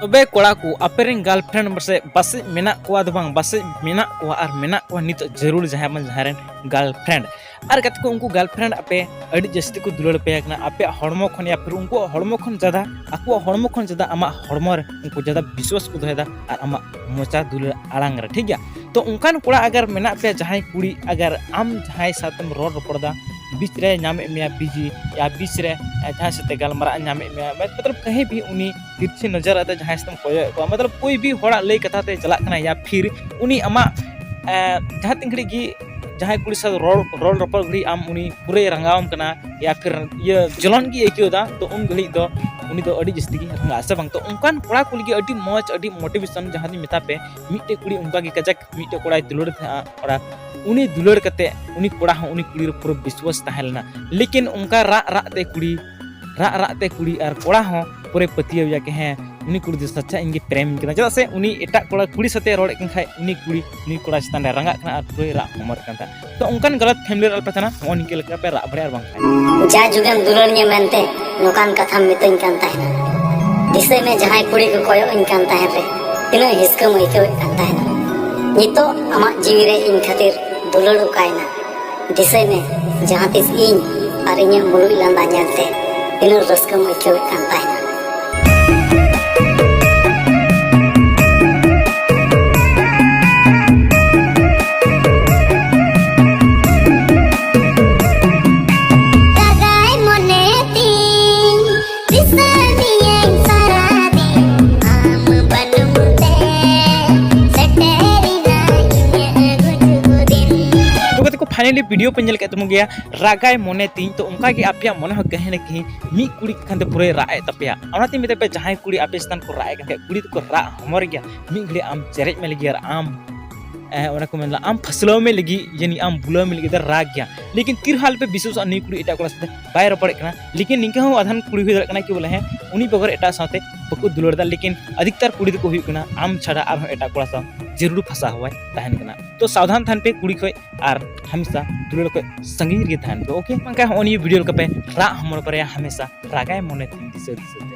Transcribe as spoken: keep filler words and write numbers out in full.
ᱛᱚᱵᱮ ᱠᱚᱲᱟ ᱠᱚ, ᱟᱯᱮ ᱨᱮᱱ ᱜᱟᱨᱞᱯᱷᱨᱮᱱᱰ ᱯᱟᱥᱮᱡ, ᱯᱟᱥᱮᱡ ᱢᱮᱱᱟᱜ ᱠᱚᱣᱟ ᱫᱚ ᱵᱟᱝ, ᱯᱟᱥᱮᱡ ᱢᱮᱱᱟᱜ ᱠᱚᱣᱟ ᱟᱨ ᱢᱮᱱᱟᱜ ᱠᱚᱣᱟ ᱱᱤᱛᱚᱜ ᱡᱟᱹᱨᱩᱲ ᱡᱟᱦᱟᱸᱭ ᱵᱟᱝ ᱡᱟᱦᱟᱸᱭ ᱨᱮᱱ ᱜᱟᱨᱞᱯᱷᱨᱮᱱᱰ᱾ ᱟᱨ ᱜᱟᱛᱮ ᱠᱚ, ᱩᱱᱠᱩ ᱜᱟᱨᱞᱯᱷᱨᱮᱱᱰ ᱟᱯᱮ ᱟᱹᱰᱤ ᱡᱟᱹᱥᱛᱤ ᱠᱚ ᱫᱩᱞᱟᱹᱲ ᱯᱮᱭᱟ ᱠᱟᱱᱟ ᱟᱯᱮᱭᱟᱜ ᱦᱚᱲᱢᱚ ᱠᱷᱚᱱ, ᱭᱟ ᱯᱷᱤᱨ ᱩᱱᱠᱩᱣᱟᱜ ᱦᱚᱲᱢᱚ ᱠᱷᱚᱱ ᱡᱟᱫᱟ, ᱟᱠᱚᱣᱟᱜ ᱦᱚᱲᱢᱚ ᱠᱷᱚᱱ ᱡᱟᱫᱟ ᱟᱢᱟᱜ ᱦᱚᱲᱢᱚ ᱨᱮ ᱩᱱᱠᱩ ᱡᱟᱫᱟ ᱵᱤᱥᱣᱟᱥ ᱠᱚ ᱫᱚᱦᱚᱭᱮᱫᱟ ᱟᱨ ᱟᱢᱟᱜ ᱢᱚᱪᱟ ᱫᱩᱞᱟᱹᱲ ᱟᱲᱟᱝ ᱨᱮ, ᱴᱷᱤᱠ ᱜᱮᱭᱟ? ᱛᱚ ᱚᱱᱠᱟᱱ ᱠᱚᱲᱟ ᱟᱜᱟᱨ ᱢᱮᱱᱟᱜ ᱯᱮᱭᱟ, ᱡᱟᱦᱟᱸᱭ ᱠᱩᱲᱤ ᱟᱜᱟᱨ ᱟᱢ ᱡᱟᱦᱟᱸᱭ ᱥᱟᱶᱛᱮᱢ ᱨᱚᱲ ᱨᱚᱯᱚᱲ ᱮᱫᱟ, ᱵᱤᱪ ᱨᱮ ᱧᱟᱢᱮᱫ ᱢᱮᱭᱟ ᱵᱤᱡᱤ, ᱭᱟ ᱵᱤᱪ ᱨᱮ ᱡᱟᱦᱟᱸᱭ ᱥᱟᱛᱮ ᱜᱟᱞᱢᱟᱨᱟᱜ ᱧᱟᱢᱮᱫ ᱢᱮᱭᱟ, ᱢᱚᱛᱞᱚᱵ ᱠᱟᱹᱦᱤ ᱵᱷᱤ ᱩᱱᱤ ᱛᱤᱨᱪᱷᱤ ᱱᱚᱡᱚᱨ ᱟᱛᱮ ᱡᱟᱦᱟᱸᱭ ᱥᱟᱛᱮᱢ ᱠᱚᱭᱚᱜ ᱮᱫ ᱠᱚᱣᱟ, ᱢᱚᱛᱞᱚᱵ ᱠᱳᱭ ᱵᱷᱤ ᱦᱚᱲᱟᱜ ᱞᱟᱹᱭ ᱠᱟᱛᱷᱟ ᱛᱮ ᱪᱟᱞᱟᱜ ᱠᱟᱱᱟ, ᱭᱟ ᱯᱷᱤᱨ ᱩᱱᱤ ᱟᱢᱟᱜ ᱮ, ᱡᱟᱦᱟᱸ ᱛᱤᱱ ᱜᱷᱟᱹᱲᱤᱡ ᱜᱮ ᱡᱟᱦᱟᱸᱭ ᱠᱩᱲᱤ ᱥᱟᱶ ᱨᱚᱲ, ᱨᱚᱲ ᱨᱚᱯᱚᱲ ᱜᱷᱟᱹᱲᱤᱡ ᱟᱢ ᱩᱱᱤ ᱯᱩᱨᱟᱹᱭ ᱨᱟᱸᱜᱟᱣᱟᱢ ᱠᱟᱱᱟ, ᱭᱟ ᱯᱷᱤᱨ ᱤᱭᱟᱹ ᱡᱚᱞᱚᱱ ᱜᱮ ᱟᱹᱭᱠᱟᱹᱣ ᱮᱫᱟ, ᱛᱚ ᱩᱱ ᱜᱷᱟᱹᱲᱤᱡ ᱫᱚ ᱩᱱᱤ ᱫᱚ ᱟᱹᱰᱤ ᱡᱟᱹᱥᱛᱤ ᱜᱮ ᱨᱟᱸᱜᱟᱜᱼᱟ, ᱥᱮ ᱵᱟᱝ? ᱛᱚ ᱚᱱᱠᱟᱱ ᱠᱚᱲᱟ ᱠᱚ ᱞᱟᱹᱜᱤᱫ ᱟᱹᱰᱤ ᱢᱚᱡᱽ, ᱟᱹᱰᱤ ᱢᱳᱴᱤᱵᱷᱮᱥᱚᱱ, ᱡᱟᱦᱟᱸ ᱫᱚᱧ ᱢᱮᱛᱟ ᱯᱮ, ᱢᱤᱫᱴᱮᱡ ᱠᱩᱲᱤ ᱚᱱᱠᱟ ᱜᱮ ᱠᱟᱡᱟᱠ ᱢᱤᱫᱴᱮᱡ ᱠᱚᱲᱟᱭ ᱫᱩᱞᱟᱹᱲ ᱛᱟᱦᱮᱸᱜᱼᱟ ᱠᱚᱲᱟ, ᱩᱱᱤ ᱫᱩᱞᱟᱹᱲ ᱠᱟᱛᱮ ᱩᱱᱤ ᱠᱚᱲᱟ ᱦᱚᱸ ᱩᱱᱤ ᱠᱩᱲᱤ ᱨᱮ ᱯᱩᱨᱟᱹ ᱵᱤᱥᱣᱟᱥ ᱛᱟᱦᱮᱸ ᱞᱮᱱᱟ, ᱞᱮᱠᱤᱱ ᱚᱱᱠᱟ ᱨᱟᱜ ᱨᱟᱜ ᱛᱮ ᱠᱩᱲᱤ ᱨᱟᱜ ᱨᱟᱜ ᱛᱮ ᱠᱩᱲᱤ ᱟᱨ ᱠᱚᱲᱟ ᱦᱚᱸ ᱯᱩᱨᱟᱹ ᱯᱟᱹᱛᱭᱟᱹᱣ ᱮᱭᱟ ᱠᱤ ᱦᱮᱸ, ᱩᱱᱤ ᱠᱩᱲᱤ ᱫᱚ ᱥᱟᱪᱪᱟ ᱤᱧ ᱜᱮ ᱯᱨᱮᱢᱤᱧ ᱠᱟᱱᱟ, ᱪᱮᱫᱟᱜ ᱥᱮ ᱩᱱᱤ ᱮᱴᱟᱜ ᱠᱚᱲᱟ ᱠᱩᱲᱤ ᱥᱟᱛᱮ ᱨᱚᱲᱮᱫ ᱠᱟᱱ ᱠᱷᱟᱡ ᱩᱱᱤ ᱠᱩᱲᱤ ᱩᱱᱤ ᱠᱚᱲᱟ ᱪᱮᱛᱟᱱ ᱨᱮ ᱨᱟᱸᱜᱟᱜ ᱠᱟᱱᱟ ᱟᱨ ᱯᱩᱨᱟᱹᱭ ᱨᱟᱜ ᱦᱚᱢᱚᱨ ᱠᱟᱱ ᱛᱟᱦᱮᱸᱫ᱾ ᱛᱚ ᱚᱱᱠᱟᱱ ᱜᱟᱞᱟᱛ ᱯᱷᱮᱢᱤᱞᱤ ᱨᱮ ᱟᱞᱚᱯᱮ ᱛᱟᱦᱮᱱᱟ, ᱱᱚᱜᱼᱚ ᱱᱤᱝᱠᱟᱹ ᱞᱮᱠᱟ ᱯᱮ ᱨᱟᱜ ᱵᱟᱲᱟᱭᱟ ᱟᱨ ᱵᱟᱝ ᱠᱷᱟᱡ᱾ ᱡᱟ ᱡᱩᱜᱮᱢ ᱫᱩᱞᱟᱹᱲᱤᱧᱟ ᱢᱮᱱᱛᱮ ᱱᱚᱝᱠᱟᱱ ᱠᱟᱛᱷᱟᱢ ᱢᱤᱛᱟᱹᱧ ᱠᱟᱱ ᱛᱟᱦᱮᱱᱟ᱾ ᱫᱤᱥᱟᱹᱭ ᱢᱮ ᱡᱟᱦᱟᱸᱭ ᱠᱩᱲᱤ ᱠᱚ ᱠᱚᱭᱚᱜ ᱟᱹᱧ ᱠᱟᱱ ᱛᱟᱦᱮᱸᱫ ᱨᱮ, ᱛᱤᱱᱟᱹᱜ ᱦᱤᱥᱠᱟᱹᱢ ᱟᱹᱭᱠᱟᱹᱣᱮᱫ ᱠᱟᱱ ᱛᱟᱦᱮᱱᱟ᱾ ᱱᱤᱛᱚᱜ ᱟᱢᱟᱜ ᱡᱤᱣᱤ ᱨᱮ ᱤᱧ ᱠᱷᱟᱹᱛᱤᱨ ᱫᱩᱞᱟᱹᱲ ᱚᱠᱟᱭᱮᱱᱟ᱾ ᱫᱤᱥᱟᱹᱭ ᱢᱮ, ᱡᱟᱦᱟᱸ ᱛᱤᱥ ᱤᱧ ᱟᱨ ᱤᱧᱟᱹᱜ ᱢᱩᱞᱩᱡ ᱞᱟᱸᱫᱟ ᱧᱮᱞᱛᱮ ᱛᱤᱱᱟᱹᱜ ᱨᱟᱹᱥᱠᱟᱹᱢ ᱟᱹᱭᱠᱟᱹᱣᱮᱫ ᱠᱟᱱ ᱛᱟᱦᱮᱱᱟ᱾ ᱨᱟᱜᱟᱭ ᱢᱚᱱᱮ ᱛᱤᱧ, ᱫᱤᱥᱟᱹ ᱢᱤᱭᱟᱹᱧ ᱥᱟᱨᱟᱫᱤᱱ, ᱟᱢ ᱵᱟᱹᱱᱩᱢ ᱛᱮ ᱥᱮᱴᱮᱨᱮᱱᱟ ᱤᱧᱟᱹᱜ ᱜᱩᱡᱩᱜ ᱫᱤᱱ᱾ ᱛᱚ ᱜᱟᱛᱮ ᱠᱚ, finally video ᱯᱮ ᱧᱮᱞ ᱠᱮᱫ ᱛᱟᱵᱚᱱ ᱜᱮᱭᱟ, ᱨᱟᱜᱟᱭ ᱢᱚᱱᱮ ᱛᱤᱧ᱾ ᱛᱚ ᱚᱱᱠᱟ ᱜᱮ ᱟᱯᱮᱭᱟᱜ ᱢᱚᱱᱮ ᱦᱚᱸ ᱠᱟᱹᱦᱤ ᱱᱟ ᱠᱟᱹᱦᱤ ᱢᱤᱫ ᱠᱩᱲᱤ ᱠᱷᱟᱱ ᱫᱚ ᱯᱩᱨᱟᱹᱭ ᱨᱟᱜ ᱮᱫ ᱛᱟᱯᱮᱭᱟ᱾ ᱚᱱᱟᱛᱮᱧ ᱢᱮᱛᱟ ᱯᱮᱭᱟ, ᱡᱟᱦᱟᱸᱭ ᱠᱩᱲᱤ ᱟᱯᱮ ᱪᱮᱛᱟᱱ ᱠᱚ ᱨᱟᱜ ᱮᱫ ᱠᱟᱱ ᱠᱷᱟᱡ, ᱠᱩᱲᱤ ᱫᱚᱠᱚ ᱨᱟᱜ ᱦᱚᱢᱚᱨ ᱜᱮᱭᱟ᱾ ᱢᱤᱫ ᱜᱷᱟᱹᱲᱤᱡ ᱟᱢ ᱪᱮᱨᱮᱡ ᱢᱮ ᱞᱟᱹᱜᱤᱫ ᱟᱨ ᱟᱢ, ᱮ, ᱚᱱᱟ ᱠᱚ ᱢᱮᱱ ᱞᱮᱫᱟ, ᱟᱢ ᱯᱷᱟᱹᱥᱞᱟᱹᱣ ᱢᱮ ᱞᱟᱹᱜᱤᱫ, ᱡᱟᱹᱱᱤᱡ ᱟᱢ ᱵᱩᱞᱟᱹᱣ ᱢᱮ ᱞᱟᱹᱜᱤᱫ ᱫᱚ ᱨᱟᱜ ᱜᱮᱭᱟ᱾ ᱞᱮᱠᱤᱱ ᱛᱤᱨ ᱦᱟᱞ ᱯᱮ ᱵᱤᱥᱣᱟᱥᱚᱜᱼᱟ, ᱱᱩᱭ ᱠᱩᱲᱤ ᱮᱴᱟᱜ ᱠᱚᱲᱟ ᱥᱟᱛᱮ ᱵᱟᱭ ᱨᱚᱯᱚᱲᱮᱫ ᱠᱟᱱᱟ᱾ ᱞᱮᱠᱤᱱ ᱱᱤᱝᱠᱟᱹ ᱦᱚᱸ ᱟᱫᱷᱟᱱ ᱠᱩᱲᱤ ᱦᱩᱭ ᱫᱟᱲᱮᱭᱟᱜ ᱠᱟᱱᱟ ᱠᱤ ᱵᱚᱞᱮ, ᱦᱮᱸ, ᱩᱱᱤ ᱵᱮᱜᱚᱨ ᱮᱴᱟᱜ ᱥᱟᱶᱛᱮ ᱵᱟᱠᱚ ᱫᱩᱞᱟᱹᱲ ᱮᱫᱟ᱾ ᱞᱮᱠᱤᱱ ᱟᱫᱷᱤᱠᱛᱟᱨ ᱠᱩᱲᱤ ᱫᱚᱠᱚ ᱦᱩᱭᱩᱜ ᱠᱟᱱᱟ, ᱟᱢ ᱪᱷᱟᱰᱟ ᱟᱨᱦᱚᱸ ᱮᱴᱟᱜ ᱠᱚᱲᱟ ᱥᱟᱶ ᱡᱟᱹᱨᱩᱲ ᱯᱷᱟᱸᱥᱟ ᱦᱚᱣᱟᱭ ᱛᱟᱦᱮᱱ ᱠᱟᱱᱟ᱾ ᱛᱚ ᱥᱟᱵᱫᱷᱟᱱ ᱛᱟᱦᱮᱱ ᱯᱮ ᱠᱩᱲᱤ ᱠᱷᱚᱡ, ᱟᱨ ᱦᱟᱢᱮᱥᱟ ᱫᱩᱞᱟᱹᱲ ᱠᱷᱚᱡ ᱥᱟᱺᱜᱤᱧ ᱨᱮᱜᱮ ᱛᱟᱦᱮᱱ ᱯᱮ, OK? ᱵᱟᱝᱠᱷᱟᱱ ᱦᱚᱸᱜᱼᱚ ᱱᱤᱭᱟᱹ video ᱞᱮᱠᱟ ᱯᱮ ᱨᱟᱜ ᱦᱚᱢᱚᱨ ᱵᱟᱨᱟᱭᱟ ᱦᱟᱢᱮᱥᱟ, ᱨᱟᱜᱟᱭ ᱢᱚᱱᱮ ᱛᱤᱧ ᱫᱤᱥᱟᱹ ᱫᱤᱥᱟᱹ ᱛᱮ᱾